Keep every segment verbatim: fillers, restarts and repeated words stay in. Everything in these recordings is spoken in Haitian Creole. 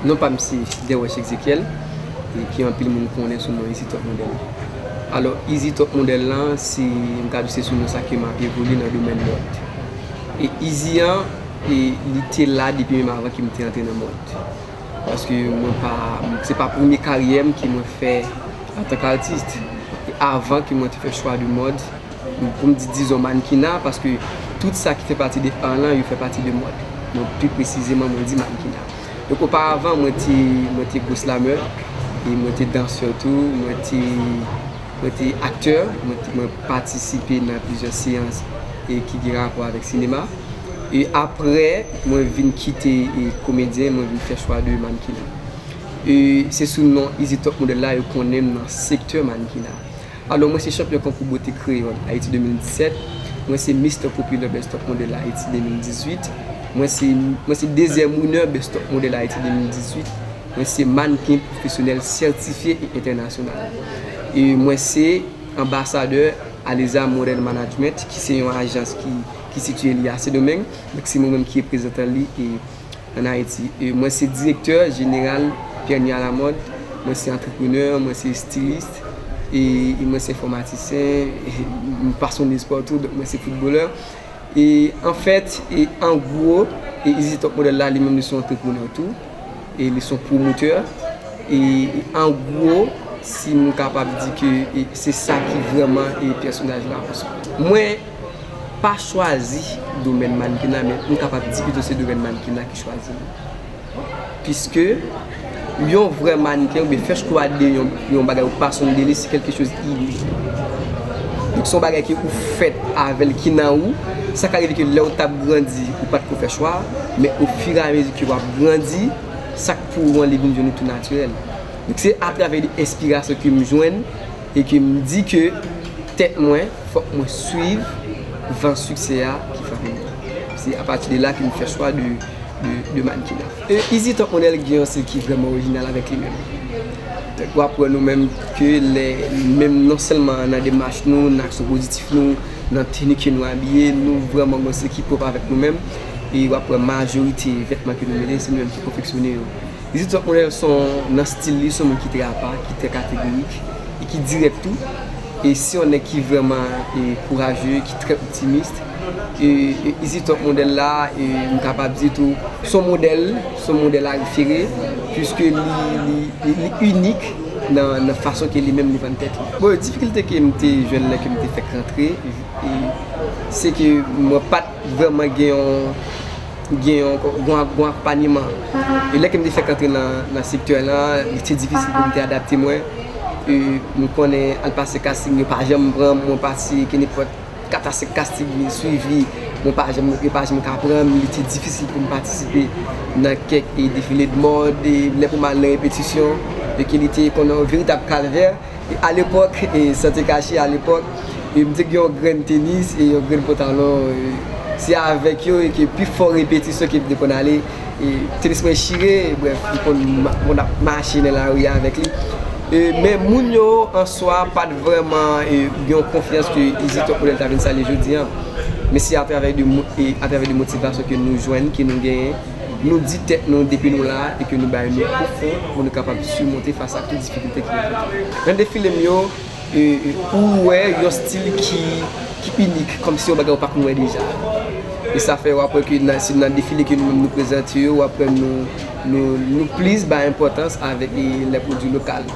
Non pa m se Derwech Exekiel, e ke anpil moun konnen sou non Easy Top Model. Alò, Easy Top Model lan, se, m ka di se sou non sa ke m ap evolye nan domèn mòd. E Easy an, e li te la depi menm avan ke m te antre nan mòd. Paske mwen pa, se pa premye karyè m ke mwen fè antanke atis. E avan ke mwen te fè chwa de mòd, pou m di, dizon, mannkina, paske tout sa ki fè pati de art lan, yo fè pati de mòd. Donk, pi presizeman, mwen di mannkina. Donk, oparavan, mwen te, mwen te gwo slamè, e mwen te dansè tou, mwen te, mwen te aktè, mwen te, mwen patisipe nan plizyè seyans e ki gen rapò avèk sinema. E apre, mwen vin kite, e, komedyen, mwen vin fè chwa de mannkina. E se sou non Easy Top Model la, yo konnen m nan sektè mannkina. Alò, mwen se chanpyon konkou bote kreyòl Ayiti de mil disèt. Mwen se Mister Popular Best Top Model Ayiti de mil dizuit. Mwen se, mwen se dezyèm winner Best Top Model Ayiti de mil dizuit. Mwen se mannken pwofesyonèl sètifye e entènasyonal. E mwen se anbasadè Aleza Model Management, ki se yon ajans ki, ki sitiye li a Sendomeng. Donk, se mwen menm ki reprezantan li e ann Ayiti. E mwen se direktè jeneral Pierre Nia Lamode, mwen se antreprenè, mwen se estilis, e, e mwen se enfòmatisyen, e m pasyone spò tou, donk mwen se foutbolè. E anfèt, e an gwo, e Easy Top Model la, li menm li se yon antreprenè tou, e li se yon pwomotè. E, e an gwo, si m kapab di ke, e se sa ki vrèman, e pèsonaj la. Mwen pa chwazi domèn mannkina, men m kapab di pito se domèn mannkina ki chwazi m. Piske yon vrè mannken oubyen fè chwa de yon, yon bagay ou pasyone de li, se kèlke choz ine. Donk, se yon bagay ke ou fèt avè l, ki nan ou. Sa ka rive ke lè ou t ap grandi, ou pa t ko fè chwa, men ofiramezi ke w ap grandi, sa k pou ou an, li vin jwenn ou tou natirèl. Donk, se atravè de enspirasyon ke m jwenn e ke m di ke tèt mwen, fòk mwen swiv van siksè a ki frape mwen. Se apati de la ke m fè chwa de, de, de mannkina. E Easy Top Model gen yon stil ki vrèman orijinal avèk li menm. Donk, w ap wè nou menm ke lè, menm non sèlman nan demach nou, nan aksyon pozitif nou, nan teni ke nou abiye, nou vrèman gen yon stil ki pwòp avèk nou menm. E w ap wè majorite vètman ke nou mete, se nou menm ki konfeksyone yo. Easy Top Model se yon, nan stil li, se yon moun ki trè apa, ki trè kategorik, e ki dirèk tou. E se yon nèg ki vrèman, e, kouraje, ki trè optimis. E, e Easy Top Model la, e, m kapab di tou, se yon modèl, se yon modèl a refere, piske li, li, li, li inik nan, nan fason ke li menm li vann tèt li. Bon, difikilte ke m te jwenn lè ke m te fèk rantre, e, se ke mwen pa t vrèman gen yon, gen yon, gen yon akonpanyeman. E lè ke m te fèk antre nan, nan sektè lan, li te difisil pou m te adapte mwen. E m konnen al pase casting, yo pa janm pran m, mwen pase ke nenpòt kat a senk casting, li swivi, mwen pa janm, yo pa janm ka pran m, li te difisil pou m patisipe nan kèk, e, defile de mòd, e lè pou m al nan repetisyon, e ke li te konn yon veritab kalvè. E alepòk, e san te kache, alepòk, e m te gen yon grenn tenis e yon grenn pantalon, e se avèk yo e ke pi fò repetisyon ke m te konn ale, e tenis mwen chire, brèf, m konn ma-, konn ap mache nan lari a avèk li. E, men moun yo, an swa, pa t vrèman, e, gen yon konfyans ke Easy Top Model ta vin sa l ye jodi a. Men se atravè de mo-, e atravè de motivasyon ke nou jwenn, ke nou genyen, nou di tèt nou depi nou la e ke nou bay nou pou fon pou nou kapab simonte fas a tout difikilte ki nou rankontre. Nan defile m yo, e, e, ou wè yon stil ki, ki inik, kòmsi yon bagay ou pa konn wè deja. E sa fè w ap wè ke nan, se nan defile ke nou menm nou prezante yo, w ap wè nou, nou, nou plis bay enpòtans avèk, e, lè pwodui lokal.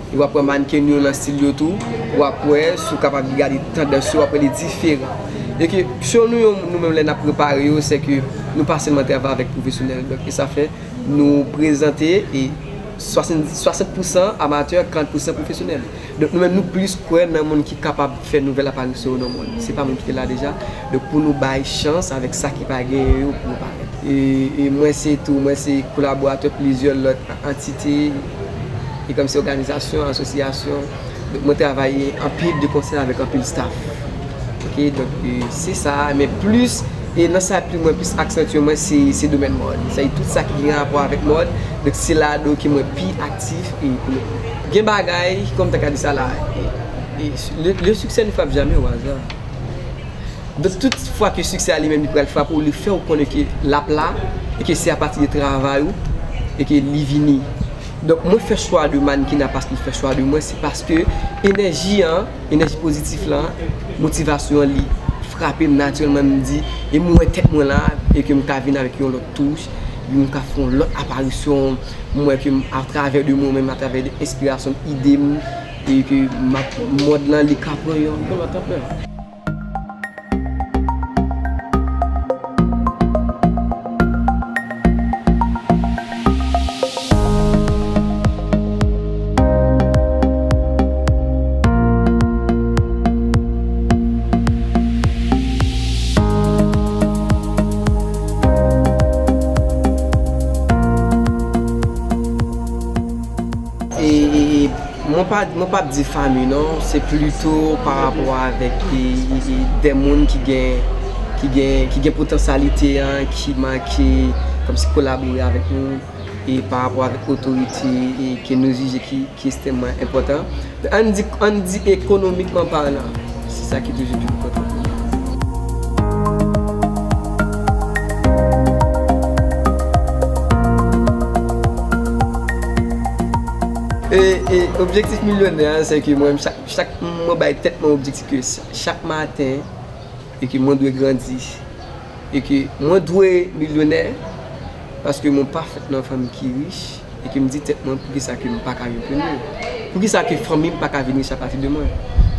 E w ap wè mannken yo nan stil yo tou, w ap wè, si w kapab gade tandans yo, w ap wè li diferan. E ke, selon nou, yo, nou menm lè n ap prepare yo, se ke nou pa sèlman travay avèk pwofesyonèl. Donk, e sa fè, nou prezante e swasant, swasant pou san amatè, karant pou san pwofesyonèl. Donk, nou menm, nou plis kwè nan moun ki kapab fè nouvèl aparisyon yo nan mond. Se pa moun ki te la deja. Donk, pou nou bay chans avèk sa ki pa genyen yo, pou yo parèt. E, e mwen se tou, mwen se kolaboratè plizyè lòt antite, e kòmsi òganizasyon, asosyasyon. Donk, mwen travay anpil de konsèy avèk anpil staff. Oke, donk, e, se sa, men plis, e nan sa pi mwen plis aksantye mwen, se, se domèn mòd. Sa e tout sa ki gen rapò avèk mòd. Donk, se ladan ke mwen pi aktif. E, e gen bagay, kòm ta ka di sa la, e, e, le, le succès ne frappe jamais au hasard. Donk, tout fwa ke siksè a li menm li pral frape w, li fè w konnen ke l ap la, e ke se apati de travay ou, e ke li vini. Donk, mwen fè chwa de Mankina paske l fè chwa de mwen, se paske enèji an, enèji pozitif la, motivasyon an, li frape m natirèlman, m di, e m wè tèt mwen la, e ke m ka vin avèk yon lòt touch, epi m ka fè yon lòt aparisyon, m wè ke m, atravè de mwen menm, atravè de enspirasyon m, ide m, e ke m ap, mond lan, li ka pran yon, yon lòt anplè. E, e, e, mwen pa, mwen p ap di fanmi non, se plito pa rapò avèk e, e, e, de moun ki gen, ki gen, ki gen potansyalite an, ki manke kòmsi kolabore avèk nou, e pa rapò avèk otorite e ke nou jije ki, ki ekstrèmman enpòtan. Ann di, ann di ekonomikman palan, se sa ki toujou pi enpòtan pou mwen. E, e objektif milyonè a, se ke mwen, chak, chak mwen bay tèt mwen objektif ke sa, chak maten, e ke mwen dwe grandi, e ke mwen dwe milyonè, paske mwen pa fèt nan yon fanmi ki rich, e ke m di tèt mwen, poukisa ke m pa ka vin premye? Poukisa ke fanmi m pa ka vin rich apati de mwen?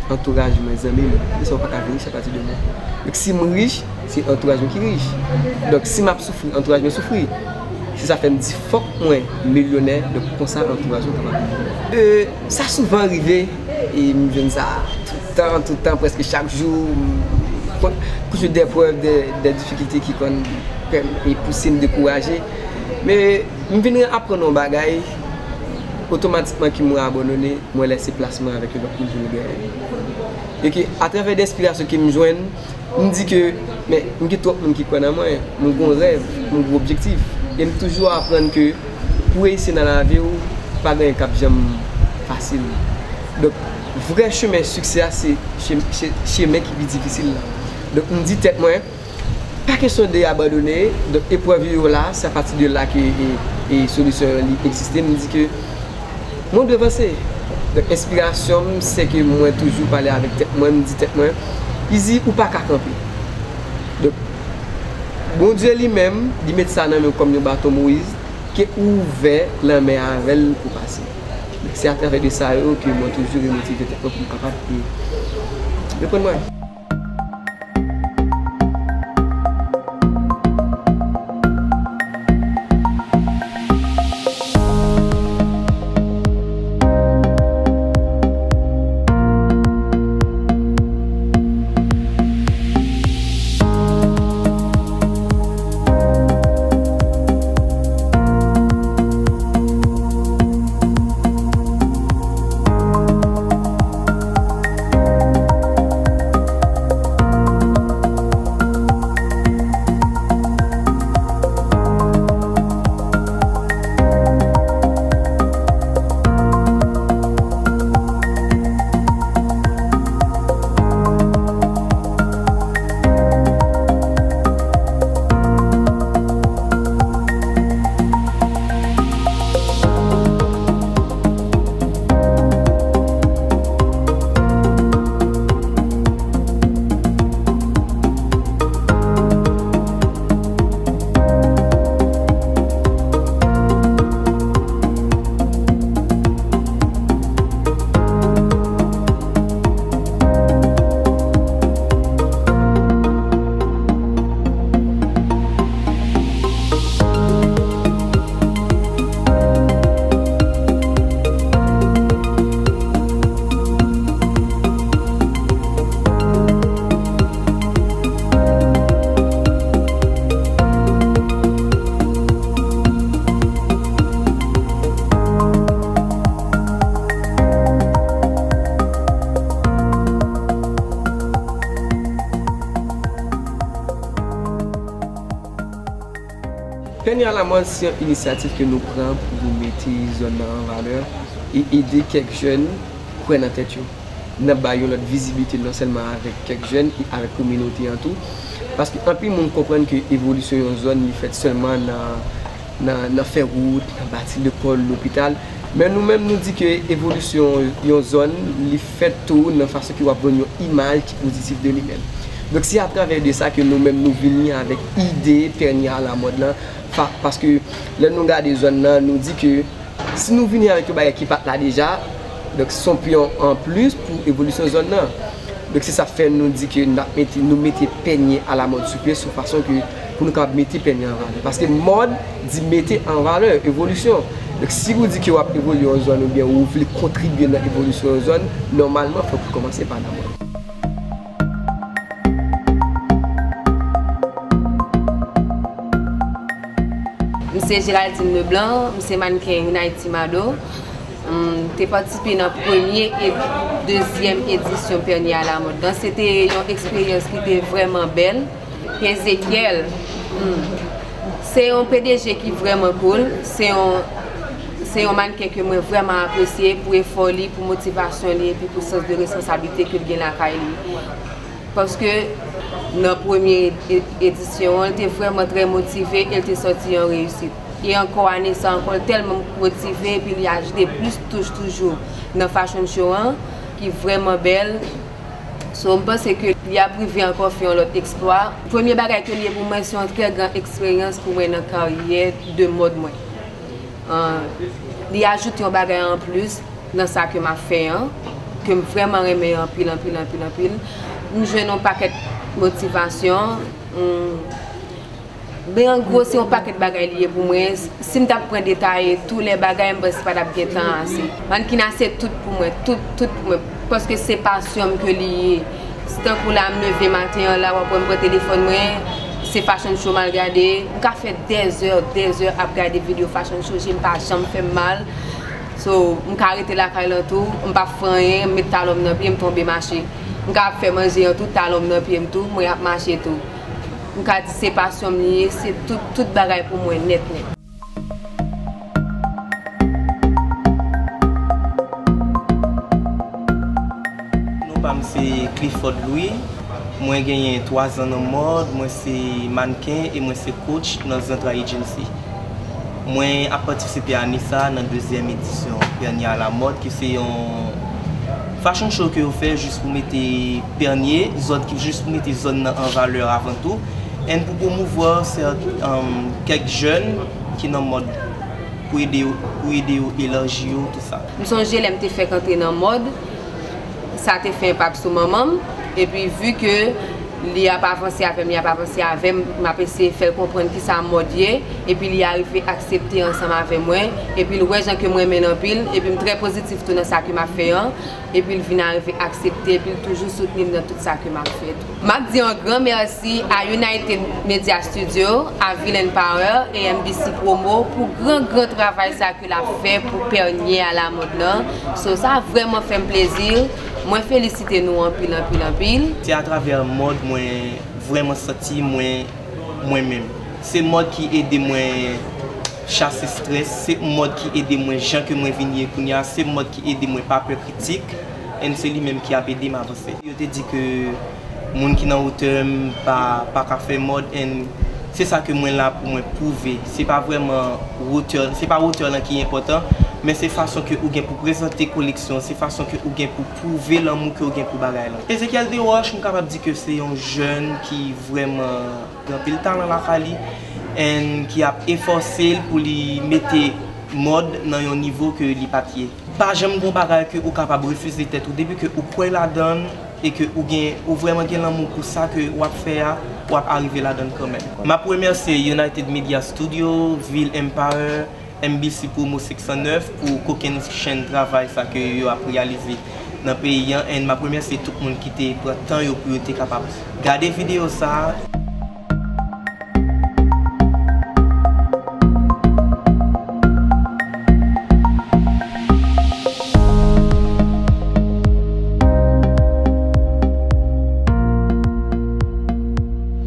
Antouraj mwen, zanmi m, poukisa yo pa ka vin rich apati de mwen? Donk, si m rich, se antouraj mwen ki rich. Donk, si m ap soufri, antouraj mwen soufri. Se sa fè m di, fòk mwen milyonè, donk konsa antouraj mwen kapab milyonè. E, sa souvan rive, e m jwenn sa tout tan, tout tan, prèske chak jou, m, kon, konn jwenn de prèv, de, de difikilte ki konn pè-, e pouse m dekouraje. Men, m vin aprann yon bagay, otomatikman ke mwen abandone, mwen lese plas mwen avèk yon lòt moun pou l genyen. E ke, atravè de enspirasyon ke m jwenn, m di ke, men, m gen twòp moun ki kwè nan mwen, m gon rèv, m gon objektif. E m toujou aprann ke pou reyisi nan lavi w, pa gen anyen k ap janm fasil. Donk, vrè chemen siksè a, se che-, che-, chemen ki pi difisil la. Donk, m di tèt mwen, pa kesyon de abandone, donk, eprèv yo la, se apati de la ke, e, e solisyon yo li egziste. M di ke mwen dwe vanse. Donk, enspirasyon m, se ke mwen toujou pale avèk tèt mwen, m di tèt mwen, Izi, ou pa ka kanpe. Donk, Bondye li menm, li met sa nan men w kòm yon baton Moyiz, ke ou ouvè lanmè avè l pou pase. Donk, se atravè de sa yo ke mwen toujou remotive tèt mwen pou m kapab, e, reprann mwen. Pènye a la mòd se yon inisyativ ke nou pran pou nou mete zòn nan an valè e ede kèk jèn kwè nan tèt yo. N ap ba yon lòt vizibilite non sèlman avèk kèk jèn, e avèk kominote an tou. Paske anpil moun konprann ke evolisyon yon zòn, li fèt sèlman nan, nan, nan fè wout, nan bati lekòl, lopital. Men nou menm, nou di ke evolisyon yon zòn, li fèt tou nan fason ke w ap vann yon imaj ki pozitif de li menm. Donk, se atravè de sa ke nou menm, nou vini avèk ide Pènye alamòd lan, fa-, paske lè nou gade zòn nan, nou di ke si nou vini avèk yon bagay ki pa t la deja, donk se yon pyon anplis pou evolisyon zòn nan. Donk se sa k fè nou di ke n ap mete, nou mete Pènye alamòd sou pye, sou fason ke pou nou kapab mete Pènye an valè. Paske mòd di mete an valè, evolisyon. Donk si ou di ke w ap evolye yon zòn oubyen ou vle kontribye nan evolisyon yon zòn, nòmalman fòk ou kòmanse pa nan mòd. M se Géraldine Leblanc, m se mannken Unity Mado. M te patisipe nan premye e dezyèm edisyon Pènye alamòd lan. Se te yon eksperyans ki te vrèman bèl. Ezekiel, hmm, se yon P D G ki vrèman cool. Se yon, se yon mannken ke mwen vrèman apresye pou efò li, pou motivasyon li, epi pou sans de responsablite ke l gen lakay li. Paske nan premye e-, edisyon an, l te vrèman trè motive e l te sòti an reyisit. E ankò, ane sa ankò, l tèlman motive, epi li ajoute plis touch toujou nan fashion show an, ki vrèman bèl. So, m panse ke li ap rive ankò fè yon lòt eksplwa. Premye bagay ke li ye pou mwen, se yon trè gran eksperyans pou mwen nan karyè de mòd mwen. An, li ajoute yon bagay anplis nan sa ke m ap fè an, ke m vrèman renmen anpil, anpil, anpil, anpil. M jwenn yon pakèt motivasyon, m, men an gwo, se yon pakèt bagay li ye pou mwen. Si m t ap pran detaye tou lè bagay, m panse pa t ap gen tan ase. Mannken an se tout pou mwen, tout, tout pou mwen. Paske se pasyon m ke li ye. Se tankou la, m leve maten an la, w ap wè m pran telefòn mwen, se fashion show m al gade. M ka fè dèzè, dèzè ap gade videyo fashion show, je m pa janm fè m mal. So, m ka rete lakay lan tou, m p ap fè anyen, m met talon m nan pye, m tonbe mache. M ka ap fè manje an tou, talon m nan pye m tou, mwen ap mache tou. M ka di se pasyon m li ye, se tout, tout bagay pou mwen nèt nèt. Non pa m se Clifford Louis. Mwen genyen twa zan nan mòd, mwen se mannken e mwen se coach nan Zantra Agency. Mwen ap patisipe ane sa a nan dezyèm edisyon Pènye alamòd, ki se yon fashion show ke yo fè jis pou mete Pènye, zòn ki, jis pou mete zòn nan an valè avan tou, and pou pwomouvwa sèt-, um, kèk jèn ki nan mòd, pou ede yo, pou ede yo elaji yo, tou sa. M sonje lè m te fèk antre nan mòd, sa te fè enpak sou manman m, epi vi ke li ap avanse avè m, li ap avanse avè m, m ap eseye fè l konprann kisa mòd ye, epi li arive aksepte ansanm avè mwen, epi l wè jan ke m renmen l anpil, epi m trè pozitif tou nan sa ke m ap fè an, epi l vin arive aksepte, epi l toujou soutni m nan tout sa ke m ap fè tou. M ap di yon gran mèsi a United Media Studio, a Villain Power e M B C Promo pou gran, gran travay sa ke l ap fè pou Pènye alamòd lan. So, sa vrèman fè m plezi. Mwen felisite nou anpil, anpil, anpil. Se atravè mòd mwen vrèman santi mwen, mwen menm. Se mòd ki ede mwen chase strès, se mòd ki ede mwen jan ke mwen vin ye kounye a, se mòd ki ede mwen pa pè kritik, and se li menm ki ap ede m avanse. Yo te di ke moun ki nan wotè m pa, pa ka fè mòd, and se sa ke mwen la pou mwen pwouve. Se pa vrèman wotè, se pa wotè lan ki enpòtan, men se fason ke ou gen pou prezante koleksyon, se fason ke ou gen pou pwouve lanmou ke ou gen pou bagay lan. Ezekiel Desroches, m kapab di ke se yon jèn ki vrèman gen anpil talan lakay li, and ki ap efòse l pou li mete mòd nan yon nivo ke li pa t ye. Pa janm gon bagay ke ou kapab refize tèt ou, depi ke ou kwè ladan l e ke ou gen, ou vrèman gen lanmou pou sa ke w ap fè a, w ap arive ladan l kanmenm. M ap remèsye United Media Studio, Ville Empire, M B C Promo senk san nèf pou kokennchenn travay sa ke yo ap reyalize nan peyi an, and m ap remèsye tout moun ki te pran tan yo pou yo te kapab gade videyo sa a.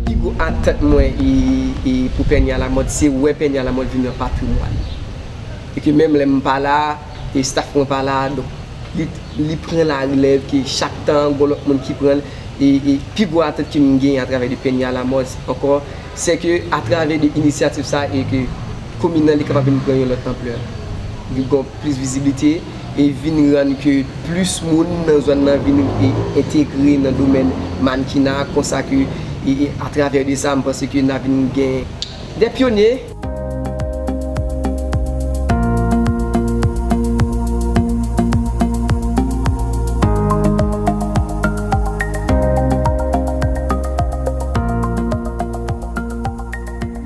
Pi gwo atant mwen e, e pou Pènye alamòd, se wè Pènye alamòd vin yon patrimwàn. E ke menm lè m pa la, e staff mwen pa la, donk li, li pran larelèv ke chak tan gon lòt moun ki pran l. E, e pi gwo atant ke m genyen atravè de Pènye alamòd ankò, se ke atravè de inisyativ sa e ke Komin nan, li kapab vin pran yon lòt anplè. Vin gen plis viziblite e vin rann ke plis moun nan zòn nan vin e entegre nan domèn mannkina, konsa ke e, e atravè de sa, m panse ke n a vin gen de pyonye.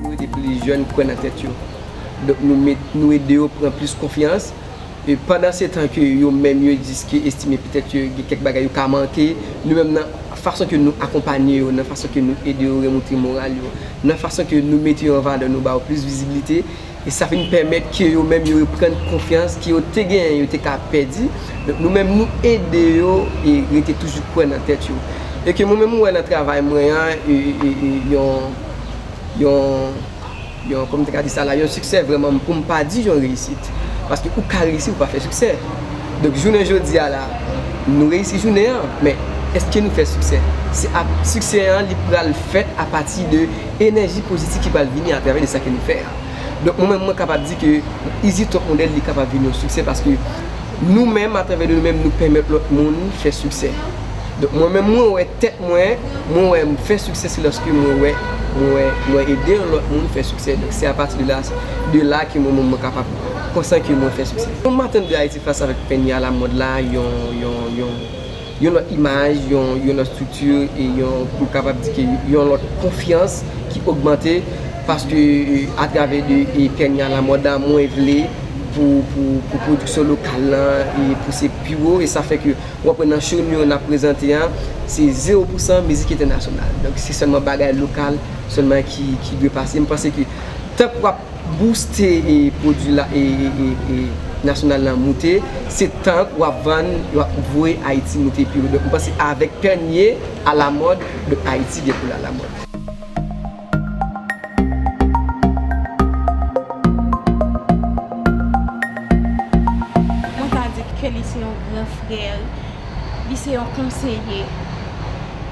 Nou ede plis jèn kwè nan tèt yo. Donk, nou met, nou ede yo pran plis konfyans. E pandan se tan ke yo menm yo jiske estime petèt yo gen kèk bagay yo ka manke, nou menm nan fason ke nou akonpanye yo, nan fason ke nou ede yo remonte moral yo, nan fason ke nou mete yo an valè, nou ba yo plis viziblite, e sa vin pèmèt ke yo menm yo reprann konfyans ke yo te genyen, yo te ka pèdi. Donk, nou menm nou ede yo e rete toujou kwè nan tèt yo. E ke mwen menm mwen wè nan travay mwen an, e, e, e, yon, yon, yon, kòman m te ka di sa la, yon siksè vrèman, pou m pa di yon reyisit. Paske ou ka reyisi, ou pa fè siksè. Donk, jounen jodi a la, nou reyisi jounen an, men èske nou fè siksè? Se ap, siksè an, li pral fèt apati de enèji pozitif ki pral vini atravè de sa ke nou fè a. Donk, mwen menm, mwen kapab di ke Easy Top Model, li kapab vin yon siksè paske nou menm, atravè de nou menm, nou pèmèt lòt moun fè siksè. Donk, mwen menm, mwen wè tèt mwen, mwen wè m fè siksè, se lòske mwen wè, mwen wè, mwen ede yon lòt moun fè siksè. Donk, se apati de la, de la ke mwen menm, mwen kapab konsa ke mwen fè siksè. Yon maten de Ayiti fas avèk pènye alamòd la, yon, yon, yon, yon lòt imaj, yon, yon lòt estrikti, e yon, pou m kapab di ke yon lòt konfyans ki ogmante, paske, e, atravè de, e, pènye alamòd la, mwen vle pou, pou, pou pwodiksyon lokal lan, e, pouse pi wo, e sa fè ke w ap wè nan show nou yo n ap prezante an, se zewo pousan mizik entènasyonal. Donk, se sèlman bagay lokal sèlman ki, ki dwe pase. M panse ke tank w ap booste e pwodui la, e, e, e, e nasyonal lan moute, se tank w ap vann, w ap voye Ayiti moute pi wo. Donk, m panse avèk pènye alamòd, donk Ayiti gen pou l alamòd. Mwen ka di ke li se yon gran frè, li se yon konseye,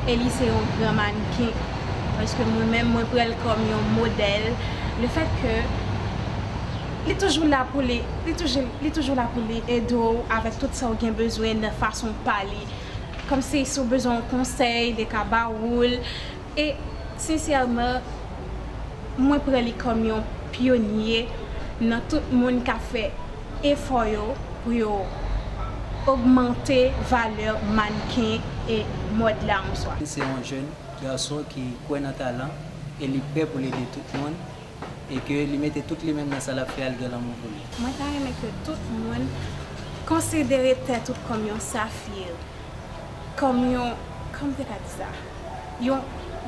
e li se yon gran mannken. Paske mwen menm, mwen pran l kòm yon modèl. Lefèt ke li toujou la pou li, li toujou, li toujou la pou li ede w avèk tout sa w gen bezwen nan fason pa li. Kòmsi si w bezwen yon konsèy, li ka ba ou l. E, sensèman, mwen pran li kòm yon pyonye nan tout moun k ap fè efò yo pou yo ogmante valè mannken e mòd la an swa. Se yon jèn gason ki kwè nan talan e li prè pou l ede tout moun e ke li mete tout li menm nan sa l ap fè a, l gen lanmou pou li. Mwen ta renmen ke tout moun konsidere tèt ou kòm yon safir, kòm yon, kòman m te ka di sa? Yon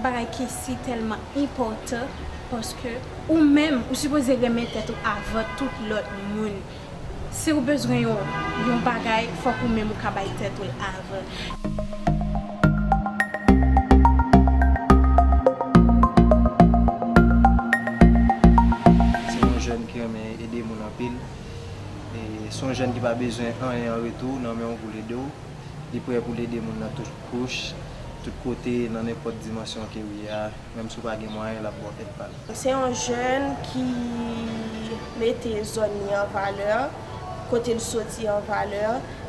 bagay ki si tèlman enpòtan, paske ou menm, ou sipoze renmen tèt ou avan tout lòt moun. Si w bezwen yon, yon bagay, fòk ou menm ou ka bay tèt ou l avan. Se yon jèn ki renmen ede moun anpil. E se yon jèn ki pa bezwen anyen an retou nan men w pou l ede w. Li prè pou l ede moun nan tout kouch, tout kote, nan nenpòt dimansyon ke w ye a. Menm si w pa gen mwayen, l ap ba w èd pa l. Se yon jèn ki mete zòn li an valè, kote l soti an valè,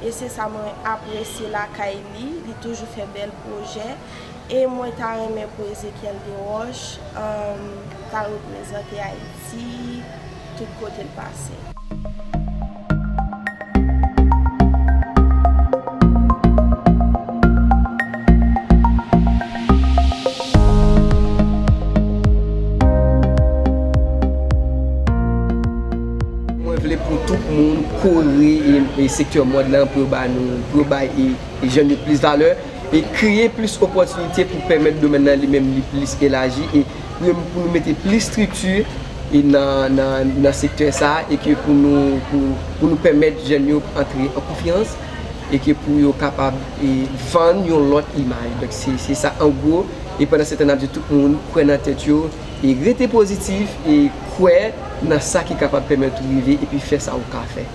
e se sa mwen apresye lakay li. Li toujou fè bèl pwojè. E mwen ta renmen pou Ezekiel Desroches, um, ta reprezante Ayiti tout kote l pase. Mwen vle pou tout moun kore e, e sektè mòd lan pou yo ba nou, pou yo bay e, e jèn yo plis valè e kreye plis opòtinite pou pèmèt domèn nan li menm li plis elaji e pou yo, pou nou mete plis estrikti e nan, nan, nan sektè sa a e ke pou nou, pou, pou nou pèmèt jèn yo antre an konfyans e ke pou yo kapab e vann yon lòt imaj. Donk se, se sa an gwo e pandan se tan n ap di tout moun kwè nan tèt yo e rete pozitif e kwè nan sa ki kapab pèmèt ou rive epi fè sa ou ka fè.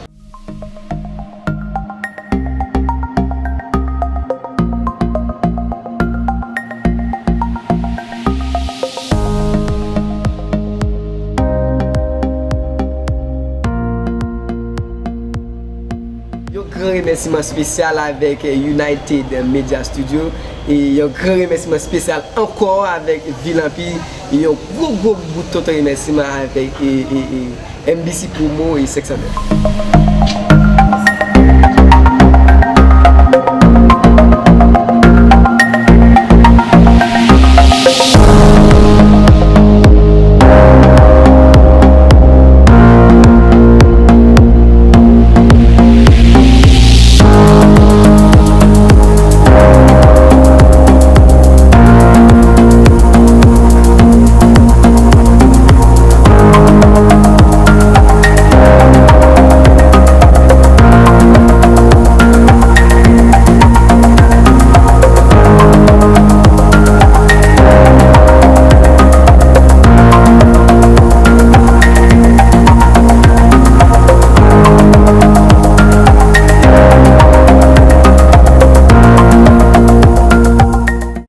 Remèsiman espesyal avèk United Media Studio. E yon gran remèsiman espesyal ankò avèk Vil Anpi. E yon gwo gwo bout tonton remèsiman avèk e, e, e, M B C Promo e senk san nèf.